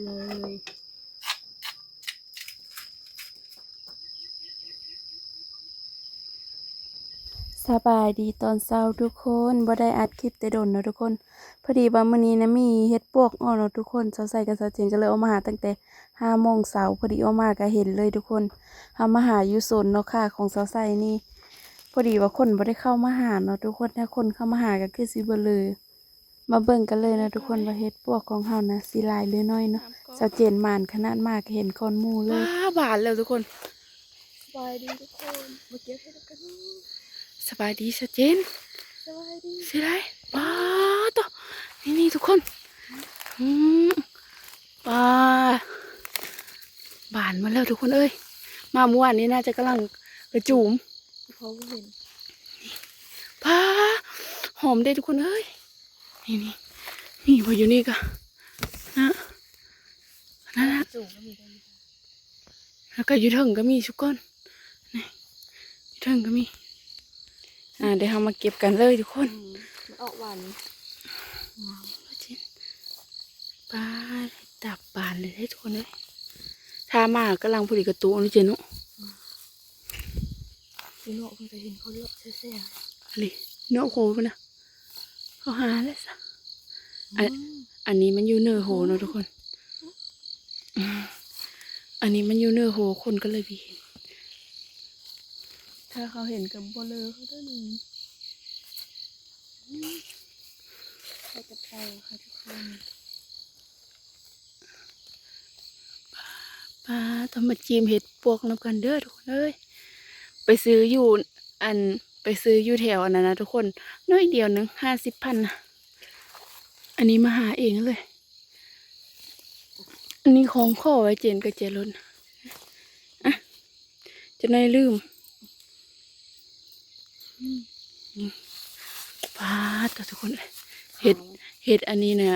ເລີຍ. ສະບາຍດີຕອນເຊົ້າທຸກຄົນ, ບໍ່ໄດ້ອັດຄລິບແຕ່ດົນເນາະທຸກຄົນ. ພໍດີວ່າມື້ນີ້ນະມີເຫັດປວກອອກເນາະທຸກຄົນ, ສາວໃສກັບສາວເຈນກໍເລີຍອອກມາຫາຕັ້ງແຕ່ຫ້າໂມງເຊົ້າ. ພໍດີອອກມາກໍເຫັນເລີຍທຸກຄົນ, ເຮົາມາຫາຢູ່ສວນເນາະຄ່າຂອງສາວໃສນີ້. ພໍດີວ່າຄົນບໍ່ໄດ້ເຂົ້າມາຫາເນາະທຸກຄົນ, ຖ້າຄົນເຂົ້າມາຫາກໍຄືຊິບໍ່ເລີ. ມາເບິ່ງກັນເລີຍເນາະທຸກຄົນ ວ່າເຫັດປວກຂອງເຮົານະຊິຫຼາຍຫຼືໜ້ອຍເນາະ. ສາວເຈນໝານຂະໜາດ ມາກໍເຫັນກ່ອນໝູ່ເລີຍ. ວ້າ ບານແລ້ວທຸກຄົນ. ສະບາຍດີທຸກຄົນ, ມາເກັບເຫັດນຳກັນ. ສະບາຍດີສາວເຈນ. ສະບາຍດີ. ຊິໄດ້. ວ້າ ໂຕ ນີ້ໆ ທຸກຄົນ. ອືມ ວ້າ ບານມາແລ້ວທຸກຄົນເອີຍ. ມາມື້ວານນີ້ໜ້າຈະກຳລັງກະຈູມ. ເຂົາບໍ່ເຫັນ. ວ້າ ຫອມເດ້ທຸກຄົນເອີຍ. ນີ້ໆ ມີບໍ່ຢູ່ນີ້ກະ ນະ ນັ້ນນະ. ສູງກໍມີໄດ້ຢູ່ ແລ້ວກໍຢູ່ເທິງກໍມີທຸກຄົນ. ນີ້ ຢູ່ເທິງກໍມີ. ອ່າ ດຽວເຮົາມາເກັບກັນເລີຍທຸກຄົນ. ອືມ ມັນອອກຫວານ. ວ້າວ ປາ ດາບບານເລີຍເດ້ທຸກຄົນເອີຍ. ຖ້າມາກຳລັງພໍດີກະຕຸເນາະເຈນເນາະ. ອືມ ເນາະ ເພິ່ນກໍເຫັນເຂົາເລາະແຊໆ ນີ້ເນາະ. ໂຫ ພຸ້ນນະ ເຂົາຫາແລ້ວຊະ. ອືມ ອັນ ອັນນີ້ມັນຢູ່ເນີໂຮເນາະທຸກຄົນ. ອັນນີ້ມັນຢູ່ເນີໂຮ ຄົນກໍເລີຍບໍ່ເຫັນ. ຖ້າເຂົາເຫັນກໍບໍ່ເລີເຂົາເດີນີ້. ອືມ ເຂົາຈະເປົ່າຄ່ະທຸກຄົນ. ປາ ຕ້ອງມາຈີມເຫັດປວກນຳກັນເດີທຸກຄົນເອີຍ. ໄປຊື້ຢູ່ ອັນ ໄປຊື້ຢູ່ແຖວອັນນັ້ນນະທຸກຄົນ, ໜ້ອຍດຽວໜຶ່ງ ຫ້າສິບພັນນະ. ອັນນີ້ມາຫາເອງເລີຍ. ອັນນີ້ຂອງຂໍໄວ້ເຈນກັບເຈລົນ. ອ່ະ ຈັກໜ້ອຍລືມ. ອືມ ປາດ ທຸກຄົນເອີຍ ເຫັດ ເຫັດອັນນີ້ນະ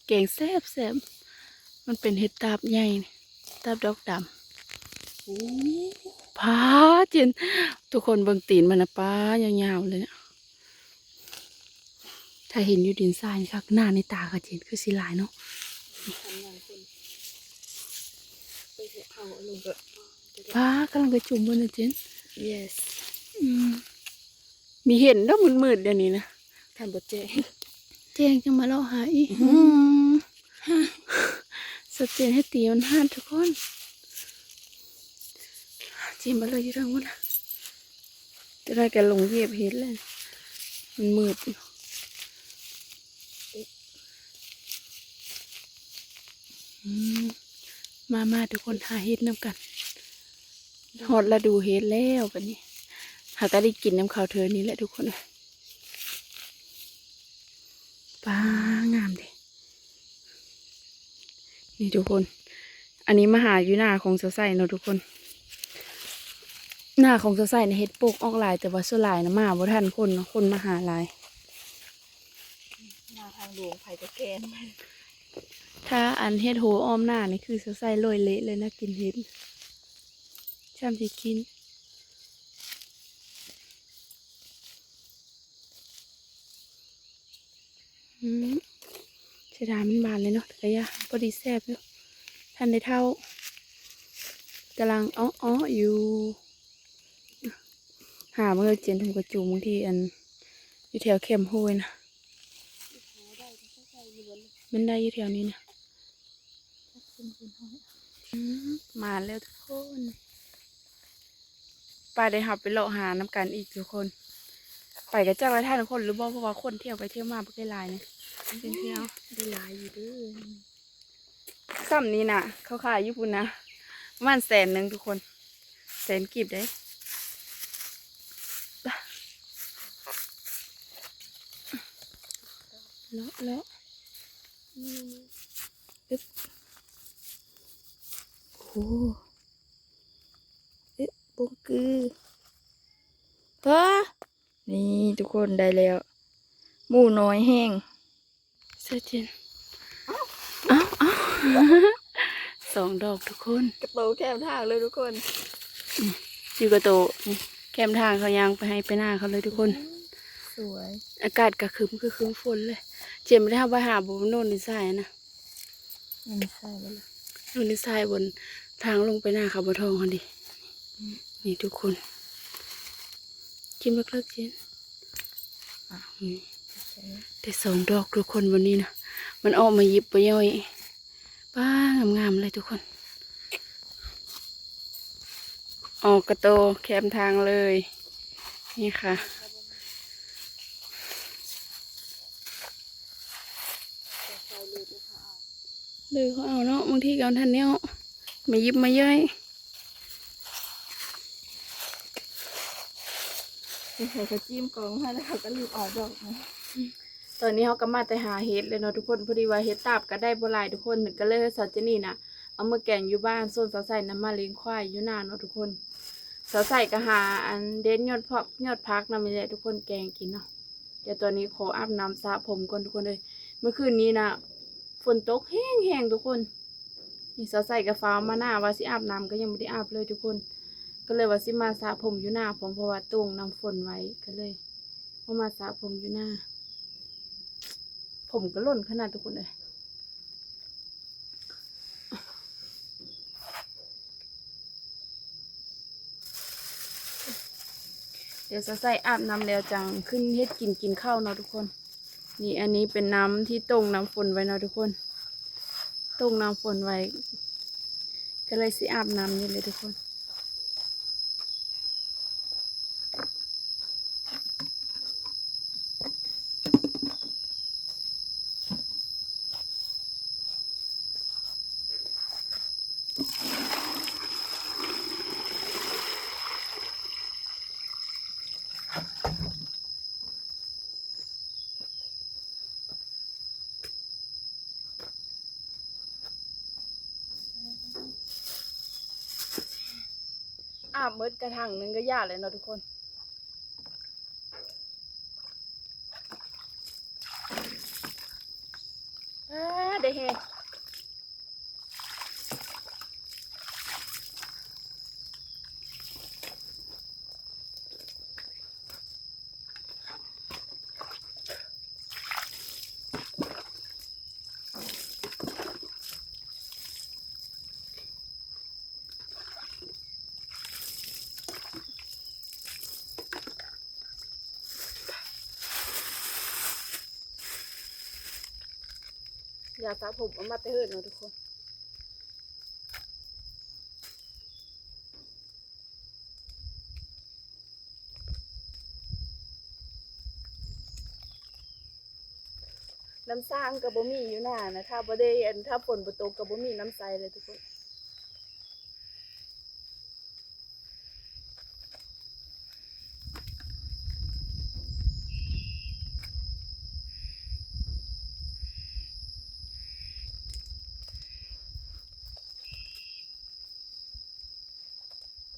ແກງແຊບໆ. ມັນເປັນເຫັດຕາບໃຫຍ່ ຕາບດອກດຳ. ໂອ້ ປາດ ເຈນ ທຸກຄົນເບິ່ງຕີນມັນນະ ປາ ຍາວໆເລີຍ. ຖ້າເຫັນຢູ່ດິນຊາຍນີ້ຄັກ ໜ້າໃນຕາກະເຈນຄືຊິຫຼາຍເນາະ. ປາ ກຳລັງກະຈຸມເບິ່ງນະເຈນ. Yes. ອືມ ມີເຫັນດອກມືດໆ ດຽວນີ້ນະ. ຄັນບໍ່ແຈ້ງ ແຈ້ງຈັ່ງມາເລາະຫາອີກ. ອືມ ອືມ ຊັດເຈນໃຫ້ຕີມັນຫາດທຸກຄົນ. ຈີມມາເລີຍຢູ່ເທິງພຸ້ນນະ. ຈະໄດ້ກະລົງຢຽບເຫັດແລ້ວ ມັນມືດ. ອືມ ມາໆ ທຸກຄົນ ຫາເຫັດນຳກັນ. ຮອດລະດູເຫັດແລ້ວບັດນີ້ ຫາກະໄດ້ກິນນຳເຂົາເທື່ອນີ້ແຫຼະທຸກຄົນ. ປາ ງາມເດ. ນີ້ທຸກຄົນ ອັນນີ້ມາຫາຢູ່ນາຂອງສາວໃສເນາະທຸກຄົນ. ນາຂອງສາວໃສນະ ເຫັດປວກອອກຫຼາຍ ແຕ່ວ່າສ່ວນຫຼາຍນະມາບໍ່ທັນຄົນເນາະ, ຄົນມາຫາຫຼາຍ. ນາທາງຫຼວງໃຜກໍແກ່ນ. ຖ້າອັນເຫັດໂຫອ້ອມນານີ້ຄືສາວໃສລອຍເລະເລີຍນະ, ກິນເຫັດ ຊ່ຳຊິກິນ. ອືມ ເສຍດາຍມັນບານເລີຍເນາະ ແຕ່ກະຢ່າ ພໍດີແຊບຢູ່. ທັນໄດ້ເຖົ້າ ກຳລັງເອາະໆຢູ່. ຫາເບິ່ງເດີເຈນ ທຸ່ມກະຈູມ ບາງທີອັນ ຢູ່ແຖວແຄມໂຮຍນະ ມັນໄດ້ຢູ່ແຖວນີ້ນະ. ອືມ ມາແລ້ວທຸກຄົນ. ໄປ ດຽວເຮົາໄປເລາະຫານຳກັນອີກທຸກຄົນ. ໄປກະຈັກວ່າທັນຄົນຫຼືບໍ່ ເພາະວ່າຄົນທ່ຽວໄປທ່ຽວມາບໍ່ຄ່ອຍຫຼາຍນະ. ເປັນແຖວ ໄດ້ຫຼາຍຢູ່ເດີ. ຊ່ຳນີ້ນະ ເຂົາຂາຍຢູ່ພຸ້ນນະ ປະມານແສນໜຶ່ງທຸກຄົນ, ແສນກີບເດ້. ເລາະ ເລາະ ອຶບ ໂອ້ ເອະ ບົງກື ເອີ ນີ້ທຸກຄົນ ໄດ້ແລ້ວ ໝູນ້ອຍແຮງ. ເສືອເຈນ ເອົ້າ ເອົ້າ ສອງດອກທຸກຄົນ. ກະໂຕແຄມທາງເລີຍທຸກຄົນ. ອືມ ຢູ່ກະໂຕ ນີ້ ແຄມທາງເຂົາຍ່າງໄປໄຮ່ໄປນາເຂົາເລີຍທຸກຄົນ. ອືມ ສວຍ ອາກາດກະຄຶ້ມ ຄືຄຶ້ມຝົນເລີຍ. ເຈນບໍ່ໄດ້ເຮົາໄປຫາບໍ່ໂນນໃນສາຍນະ. อันนี้ใส่ไปเลย อันนี้ใส่บนทางลงไปหน้าเขาบ่ทองหั่นดิ อืม นี่ทุกคน กินบักเลิกกิน อ่ะ อืม โอเค ได้สองดอกทุกคนวันนี้นะ มันออกมายิบบ่ย่อย ป้า งามๆ เลยทุกคน ออกกะโตแคมทางเลย นี่ค่ะ เลยเขาเอาเนาะ บางทีก็เอาทันแนว มายิบมาย่อย เดี๋ยวเขาก็จิ้มกองมาแล้วเขาก็รีบออกดอกนะ ตอนนี้เขาก็มาแต่หาเห็ดเลยเนาะทุกคน พอดีว่าเห็ดตาบก็ได้บ่หลายทุกคน ก็เลยให้สาวเจนี่น่ะ เอามาแกงอยู่บ้าน ส่วนสาวใสน่ะมาเลี้ยงควายอยู่นาเนาะทุกคน สาวใสก็หาอันเด็ดยอดผัก ยอดผักนำนี่แหละทุกคน แกงกินเนาะ เดี๋ยวตอนนี้ขออาบน้ำสระผมก่อนทุกคนเอ้ย เมื่อคืนนี้น่ะ ฝนตกแฮงๆ ทุกคน นี่สาวใสก็ฟ้าวมานาว่าสิอาบน้ำก็ยังบ่ได้อาบเลยทุกคน ก็เลยว่าสิมาสระผมอยู่นาพร้อม เพราะว่าโต่งน้ำฝนไว้ ก็เลยเอามาสระผมอยู่นา ผมก็หล่นขนาดทุกคนเอ้ย เดี๋ยวสาวใสอาบน้ำแล้วจั่งขึ้นเฮ็ดกิน กินข้าวเนาะทุกคน นี่อันนี้เป็นน้ำที่โต่งน้ำฝนไว้เนาะทุกคน โต่งน้ำฝนไว้ ก็เลยสิอาบน้ำนี่เลยทุกคน อาบหมดกระถางหนึ่งก็ย่าเลยเนาะทุกคน อ้า ได้แฮง ยาสระผมเอามาแต่เฮิ่นเนาะทุกคน น้ำสร้างก็บ่มีอยู่นานะ ถ้าบ่ได้ อัน ถ้าฝนบ่ตกก็บ่มีน้ำใส่เลยทุกคน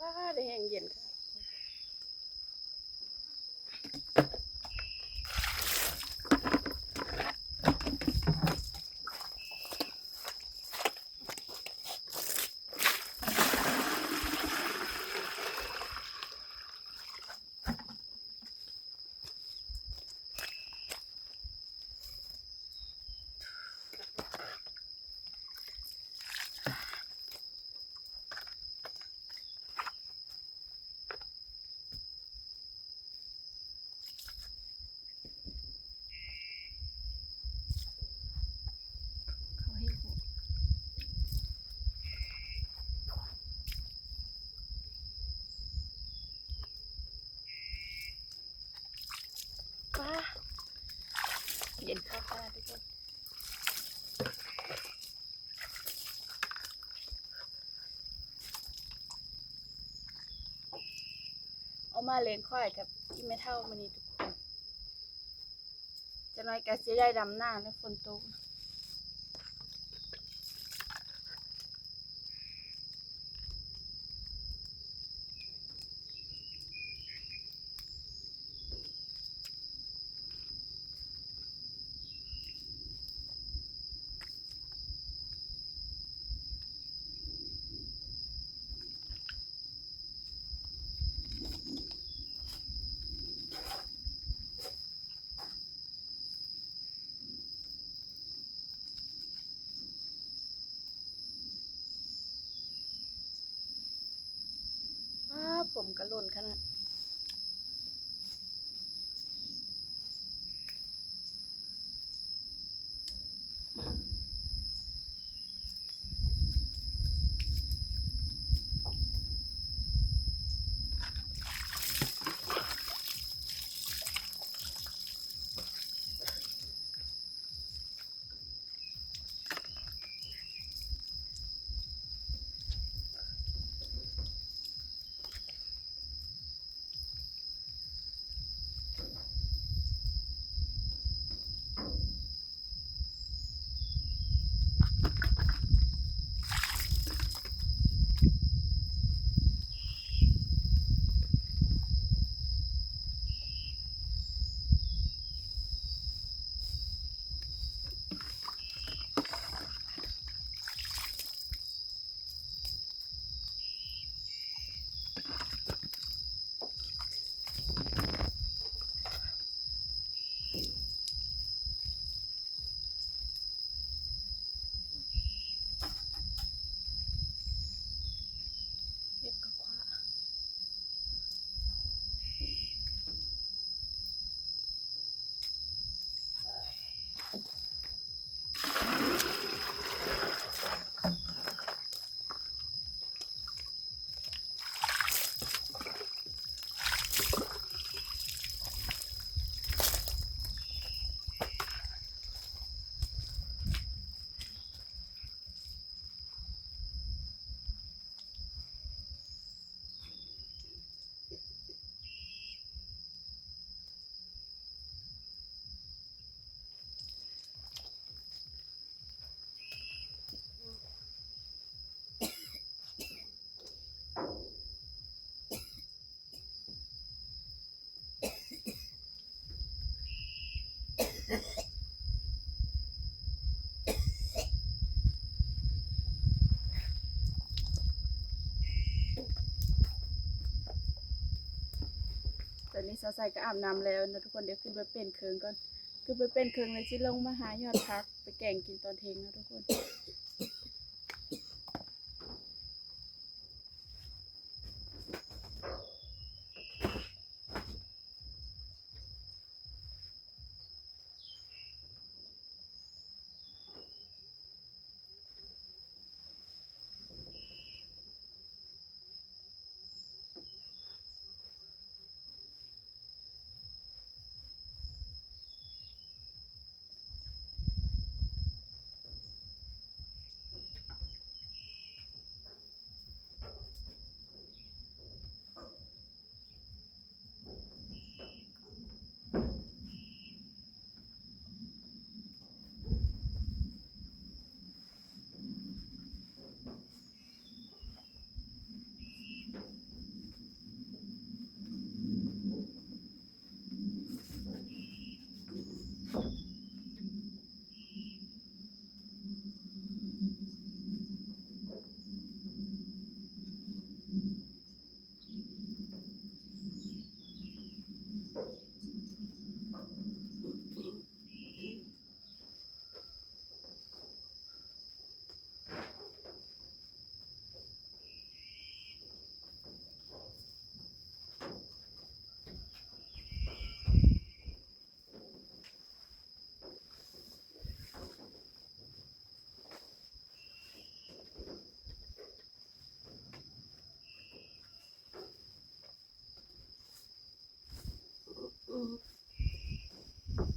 ว้า ได้แฮงเย็นค่ะ ว้า เย็นคักขนาดทุกคน เอามาเลี้ยงควายกับอีแม่เฒ่ามื้อนี้ทุกคน จักหน่อยก็สิได้ดำนาแล้วฝนตก เ ຜົມກະຫຼົ່ນຂະໜາດ. ເກັບກະຂວາ. ຕອນນີ້ສາວໃສກໍອາບນ້ຳແລ້ວເນາະທຸກຄົນ. ດຽວຂຶ້ນໄປປ່ຽນເຄື່ອງກ່ອນ. ຄືໄປປ່ຽນເຄື່ອງແລ້ວຊິລົງມາຫາຍອດຜັກໄປແກງກິນຕອນເທີ່ຍງເນາະທຸກຄົນ.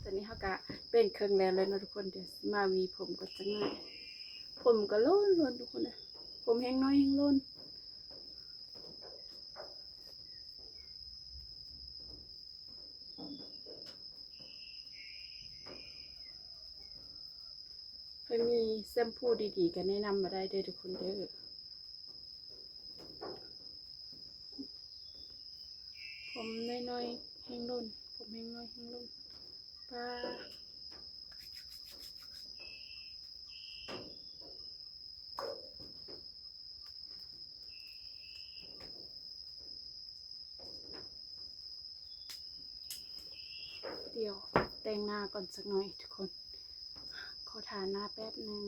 ຕອນນີ້ເຮົາກະປ່ຽນເຄື່ອງແລ້ວແຫຼະເນາະທຸກຄົນ. ດຽວຊິມາຫວີຜົມກ່ອນຈັກໜ້ອຍ. ຜົມກໍຫຼົ່ນໆ ທຸກຄົນເອີຍ. ຜົມແຮງນ້ອຍແຮງຫຼົ່ນ. ໃຜມີແຊມພູດີໆ ກໍແນະນຳມາໄດ້ເດີທຸກຄົນເດີ. ຜົມນ້ອຍໆແຮງຫຼົ່ນ, ຜົມແຮງນ້ອຍແຮງຫຼົ່ນ. ປາ. ດຽວແຕ່ງໜ້າກ່ອນຈັກໜ້ອຍທຸກຄົນ. ຂໍຖ້າໜ້າແປັບໜຶ່ງ.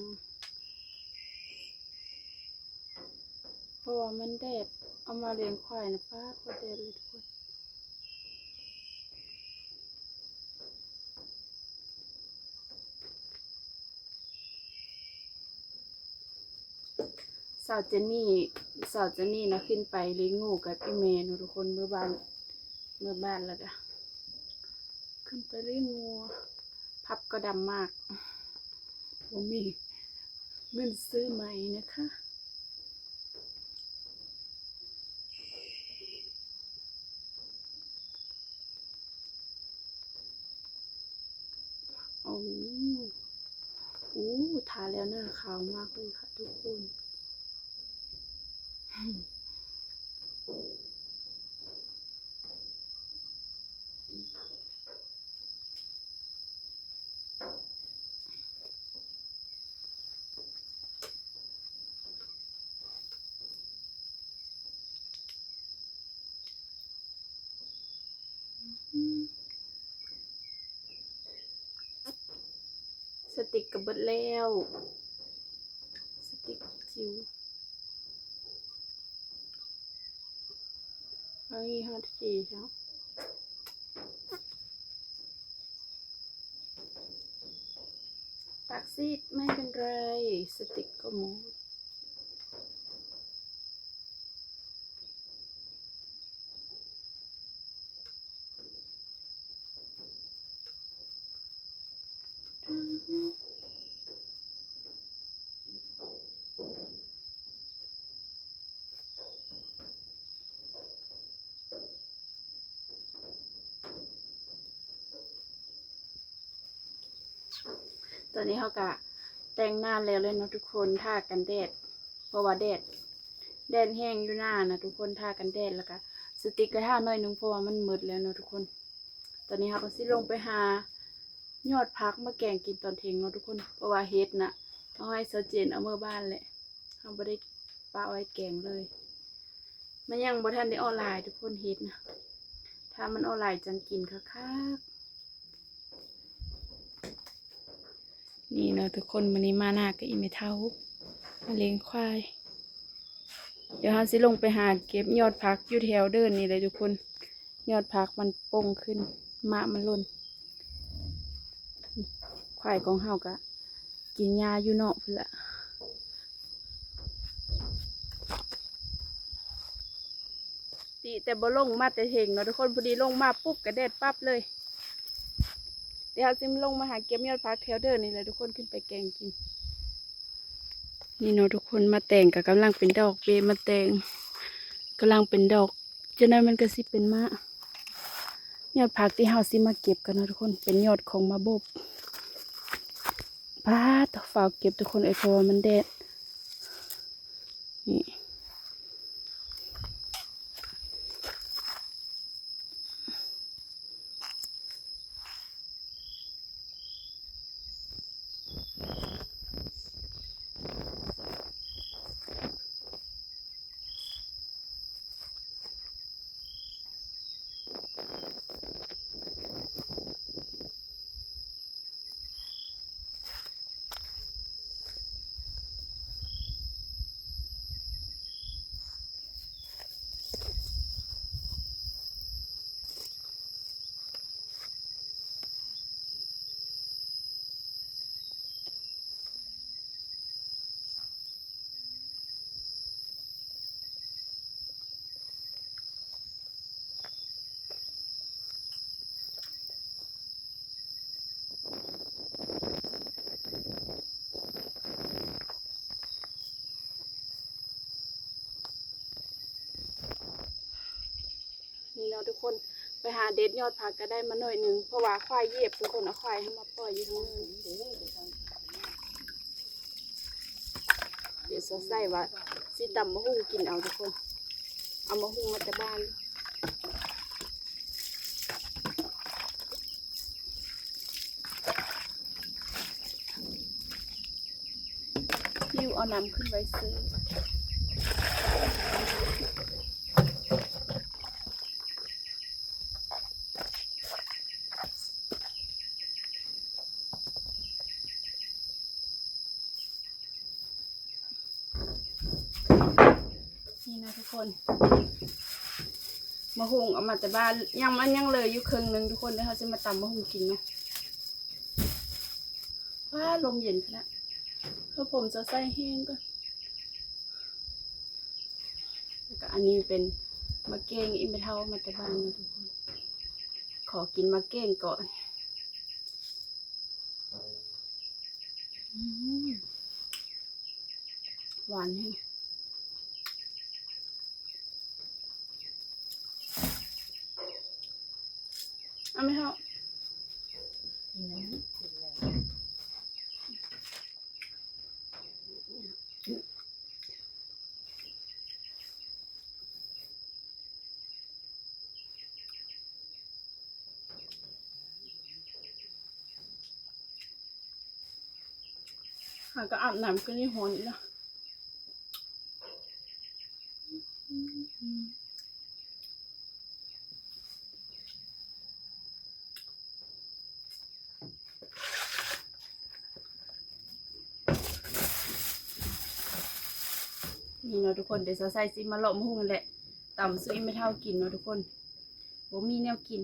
ເພາະວ່າມັນແດດ ເອົາມາລ້ຽງຄວາຍນະ ປ້າດ ໂຄດແດດເລີຍທຸກຄົນ. ສາວເຈນນີ້ ສາວເຈນນີ້ນະ ຂຶ້ນໄປລ້ຽງງົວກັບອີ່ແມ່ເນາະທຸກຄົນ ເມືອບ້ານ ເມືອບ້ານແລ້ວກະຂຶ້ນໄປລ້ຽງງົວ. ພັບກໍດຳມາກ ບໍ່ມີເງິນຊື້ໃໝ່ນະຄະ. ໂອ້ ໂອ້ ທາແລ້ວໜ້າຂາວມາກເລີຍຄ່ະທຸກຄົນ. ສະຕິກກໍເບິດແລ້ວ ສະຕິກຈິ້ວ. ເອົາອີກຮອດສີ່ເຈົ້າ. ປາກຊີດ ໄມ່ເປັນໄຣ ສະຕິກກໍໝົດ. ຕອນນີ້ເຮົາກະແຕ່ງໜ້າແລ້ວເລີຍເນາະທຸກຄົນ ທາກັນແດດ ເພາະວ່າແດດ ແດດແຮງຢູ່ໜ້ານະທຸກຄົນ ທາກັນແດດ ແລ້ວກະສະຕິກກະທາໜ້ອຍໜຶ່ງ ເພາະວ່າມັນໝົດແລ້ວເນາະທຸກຄົນ. ຕອນນີ້ເຮົາກໍຊິລົງໄປຫາຍອດຜັກມາແກງກິນຕອນເທີ່ຍງເນາະທຸກຄົນ ເພາະວ່າເຫັດນະ ເຮົາໃຫ້ສາວເຈນເອົາເມືອບ້ານແຫຼະ ເຮົາບໍ່ໄດ້ປະໄວ້ແກງເລີຍ ມັນຍັງບໍ່ທັນໄດ້ອອກຫຼາຍທຸກຄົນ ເຫັດນະ ຖ້າມັນອອກຫຼາຍຈັ່ງກິນຄັກໆ. ນີ້ເນາະທຸກຄົນ ມື້ນີ້ມານາກັບອີ່ແມ່ເຖົ້າ ມາລ້ຽງຄວາຍ. ດຽວເຮົາຊິລົງໄປຫາເກັບຍອດຜັກຢູ່ແຖວເດີ່ນນີ້ແຫຼະທຸກຄົນ ຍອດຜັກມັນປົ່ງຂຶ້ນ ໝາກມັນຫຼົ່ນ. ຄວາຍຂອງເຮົາກະກິນຫຍ້າຢູ່ນອກພຸ້ນລະ. ຕິແຕ່ບໍ່ລົງມາແຕ່ເທິງເນາະທຸກຄົນ ພໍດີລົງມາປຸບກະແດດປັບເລີຍ. ດຽວເຮົາຊິລົງມາຫາເກັບຍອດຜັກແຖວເດີ່ນນີ້ແຫຼະທຸກຄົນ ຂຶ້ນໄປແກງກິນ. ນີ້ເນາະທຸກຄົນ ໝາກແຕງກະກຳລັງເປັນດອກ ເບະໝາກແຕງກຳລັງເປັນດອກ ຈັ່ງໃດມັນກະຊິເປັນໝາກ. ຍອດຜັກທີ່ເຮົາຊິມາເກັບກັນເນາະທຸກຄົນ ເປັນຍອດຂອງໝາກບົບ. ປາດ ຟ້າວເກັບທຸກຄົນເອີຍ ເພາະວ່າມັນແດດ. ນີ້ ນີ້ເນາະທຸກຄົນ ໄປຫາເດັດຍອດຜັກກະໄດ້ມາໜ້ອຍໜຶ່ງ ເພາະວ່າຄວາຍຢຽບທຸກຄົນ ເອົາຄວາຍເຮົາມາປ່ອຍຢູ່ທາງເທິງ. ດຽວສະໃສ່ວ່າຊິຕຳບັກຫຸ່ງກິນເອົາທຸກຄົນ ເອົາບັກຫຸ່ງມາແຕ່ບ້ານ. ຫິ້ວເອົານ້ຳຂຶ້ນໄວ້ຊື້. ນີ້ນະທຸກ ຄົນ ໝາກຫຸ່ງເອົາມາແຕ່ບ້ານ ຍັງ ມັນຍັງເຫຼືອຢູ່ເຄິ່ງໜຶ່ງທຸກຄົນ ດຽວເຮົາຊິມາຕຳໝາກຫຸ່ງກິນເນາະ. ວ້າ ລົມເຢັນຂະໜາດ ເອົາຜົມຈະໃສ່ແຫ້ງກ່ອນ. ແລ້ວກໍອັນນີ້ເປັນໝາກເກັ່ງ ອີ່ແມ່ເຖົ້າເອົາມາແຕ່ບ້ານເນາະທຸກຄົນ. ຂໍກິນໝາກເກັ່ງກ່ອນ. ອືມ ຫວານແຮງ. ເອົາໄໝເຖົ້າ? ກິນແລ້ວ ກິນແລ້ວ. ຫາກໍອາບນ້ຳ ກໍຍັງຮ້ອນອີກເນາະ. ນີ້ເນາະທຸກຄົນ ດຽວສາວໄຊຊິມາເລາະໝາກຫຸ່ງຫັ້ນແຫຼະ ຕຳສູ່ອີ່ແມ່ເຖົ້າກິນເນາະທຸກຄົນ ບໍ່ມີແນວກິນ.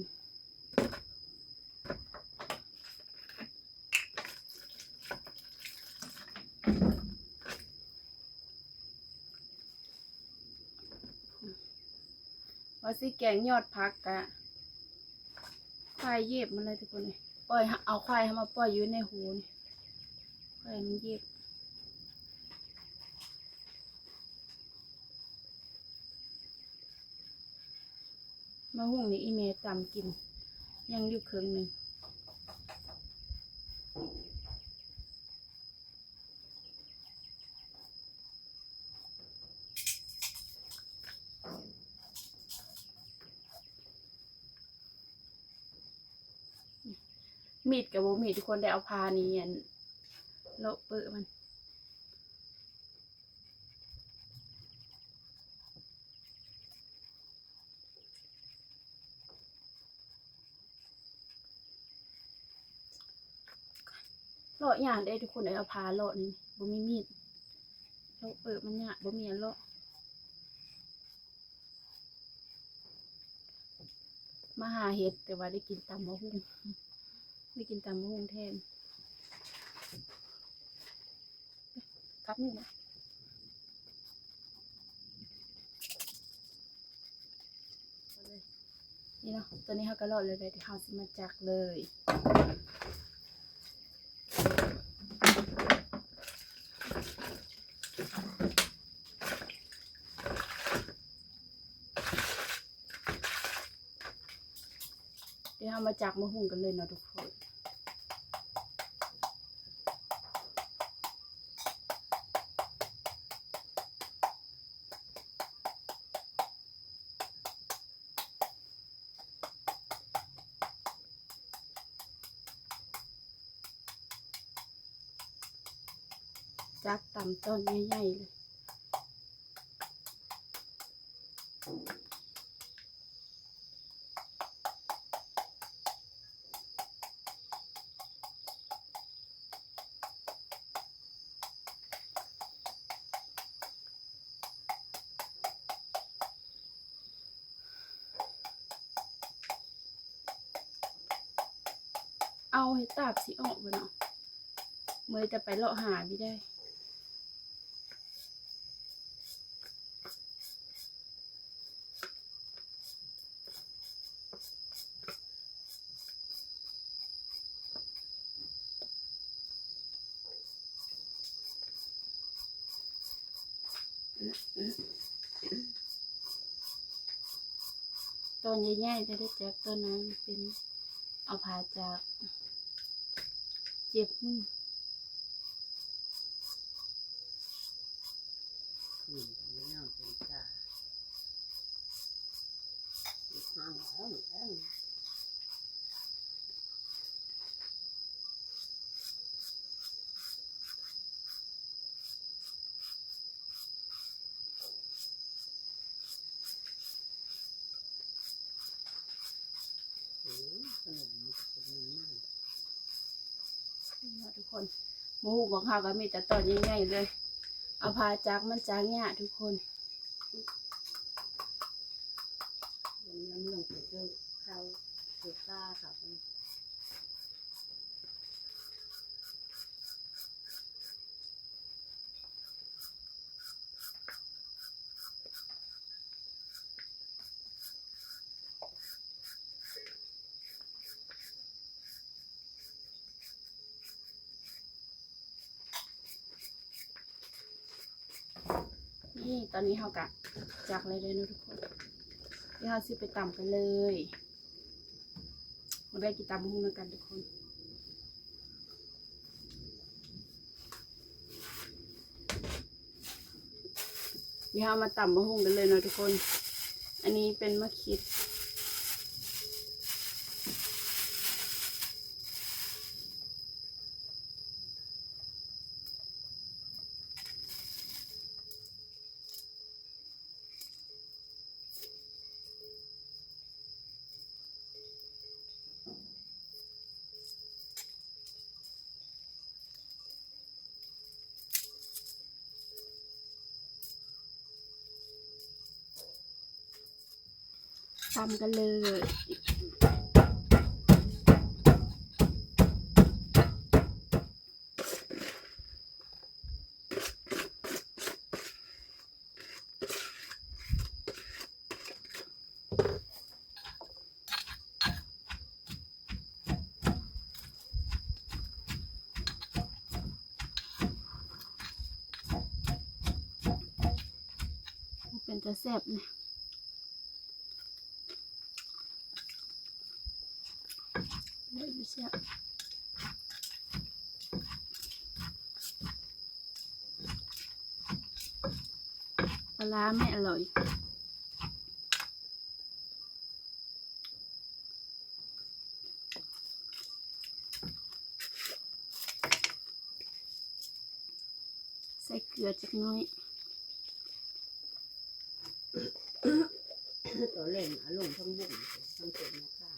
ວ່າຊິແກງຍອດຜັກ ກະຄວາຍເຫຢີບມັນເລີຍທຸກຄົນເອີຍ. ປ່ອຍ ເອົາຄວາຍເຮົາມາປ່ອຍຢູ່ໃນຮູນີ້ ຄວາຍມັນເຫຢີບ. ໝາກຫຸ່ງນີ້ອີ່ແມ່ຕຳກິນ ຍັງຢູ່ເຄິ່ງໜຶ່ງ. ມີດກໍບໍ່ມີທຸກຄົນ ໄດ້ເອົາຜ້ານີ້ ອັນ ເລາະເປິມັນ. ເລາະຍາກເດ້ທຸກຄົນເອີຍ ເອົາຜ້າເລາະນີ້ ບໍ່ມີມີດ ເລາະເປິມັນຍາກ ບໍ່ມີອັນເລາະ. ມາຫາເຫັດ ແຕ່ວ່າໄດ້ກິນຕຳໝາກຫຸ່ງ ໄດ້ກິນຕຳໝາກຫຸ່ງແທນ. ກັບນີ້ນະ ນີ້ເນາະ ຕອນນີ້ເຮົາກໍເລາະແລ້ວ ດຽວເຮົາຊິມາຈັກເລີຍ. ດຽວເຮົາມາຈັກໝາກຫຸ່ງກັນເລີຍເນາະທຸກຄົນ. ຈັກຕຳຕອນໃຫຍ່ໆເລີຍ. ເອົາໃຫ້ຕາບຊິອອກເບິດເນາະ ເມື່ອຍແຕ່ໄປເລາະຫາບໍ່ໄດ້. ຕອນໃຫຍ່ໆ ຈະໄດ້ຈັກ ຕອນນ້ອຍມັນເປັນ ເອົາຜ່າຈາກ ເຈັບມື. ຄືນໄປນອນເປັນຕາ ນີ້ເນາະທຸກຄົນ ໝາກຫຸ່ງຂອງເຮົາກໍມີແຕ່ຕອນໃຫຍ່ໆເລີຍ ເອົາຜ່າຈາກມັນຈາກຍາກທຸກຄົນ. ນີ້ຕອນນີ້ເຮົາກະຈັກແລ້ວເດີເນາະທຸກຄົນ ດຽວເຮົາຊິໄປຕຳກັນເລີຍ ມາເດີກິນຕຳບັກຫຸ່ງນຳກັນທຸກຄົນ. ດຽວເຮົາມາຕຳບັກຫຸ່ງກັນເລີຍເນາະທຸກຄົນ. ອັນນີ້ເປັນໝາກຂິດ ຕຳກັນເລີຍ. ເປັນຕາແຊບເດ. ປາຮ້າແມ່ອະລ່ອຍ. ໃສ່ເກືອຈັກໜ້ອຍ. ຕອນແລງເອົາລົງທັງບຸ້ງທັງຕົ້ນມະຂາມ.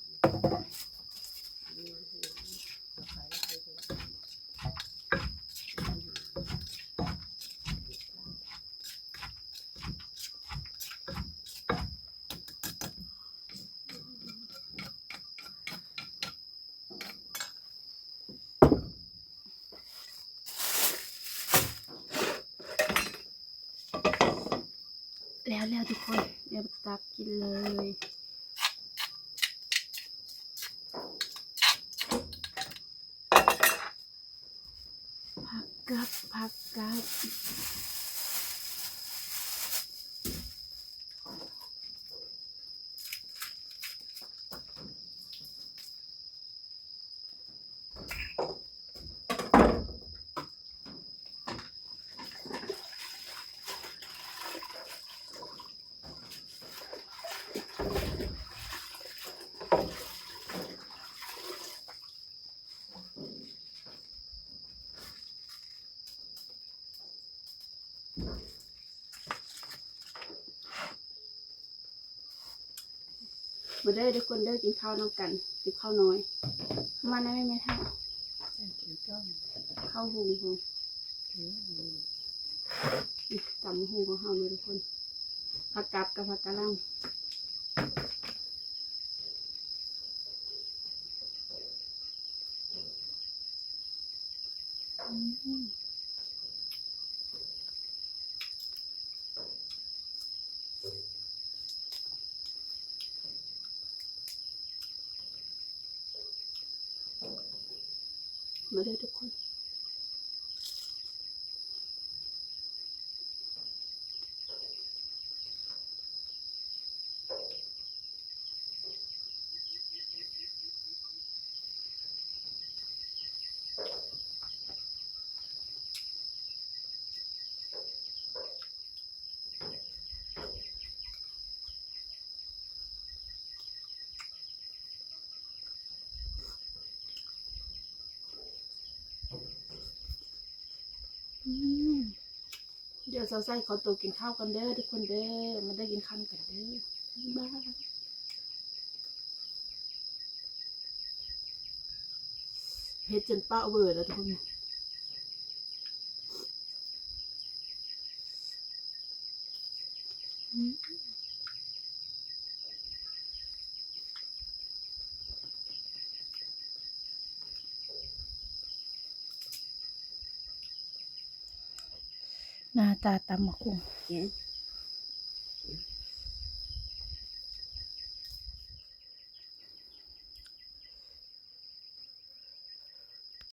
ແລ້ວໆ ທຸກຄົນ ດຽວຕັກກິນເລີຍ. ຜັກກັບ ຜັກກັບ. ມາເດີທຸກຄົນເດີ ກິນເຂົ້ານຳກັນ ຕິບເຂົ້ານ້ອຍ ມານຳແມ່ເຖົ້າ ເຂົ້າຫຸງພຸ້ນ. ນີ້ ຕຳຫຸງຂອງເຮົາເດີທຸກຄົນ ຜັກກັບກັບຜັກກະຫຼ່ຳ. ມາເດີທຸກຄົນ. ອືມ ດຽວສາວໃສ່ຂໍໂຕກິນເຂົ້າກ່ອນເດີທຸກຄົນເດີ ມາເດີກິນເຂົ້ານຳກັນເດີ ບາຍ. ເຜັດຈົນປະເວີແລ້ວທຸກຄົນ. ໜ້າຕາຕຳບັກຫຸ່ງ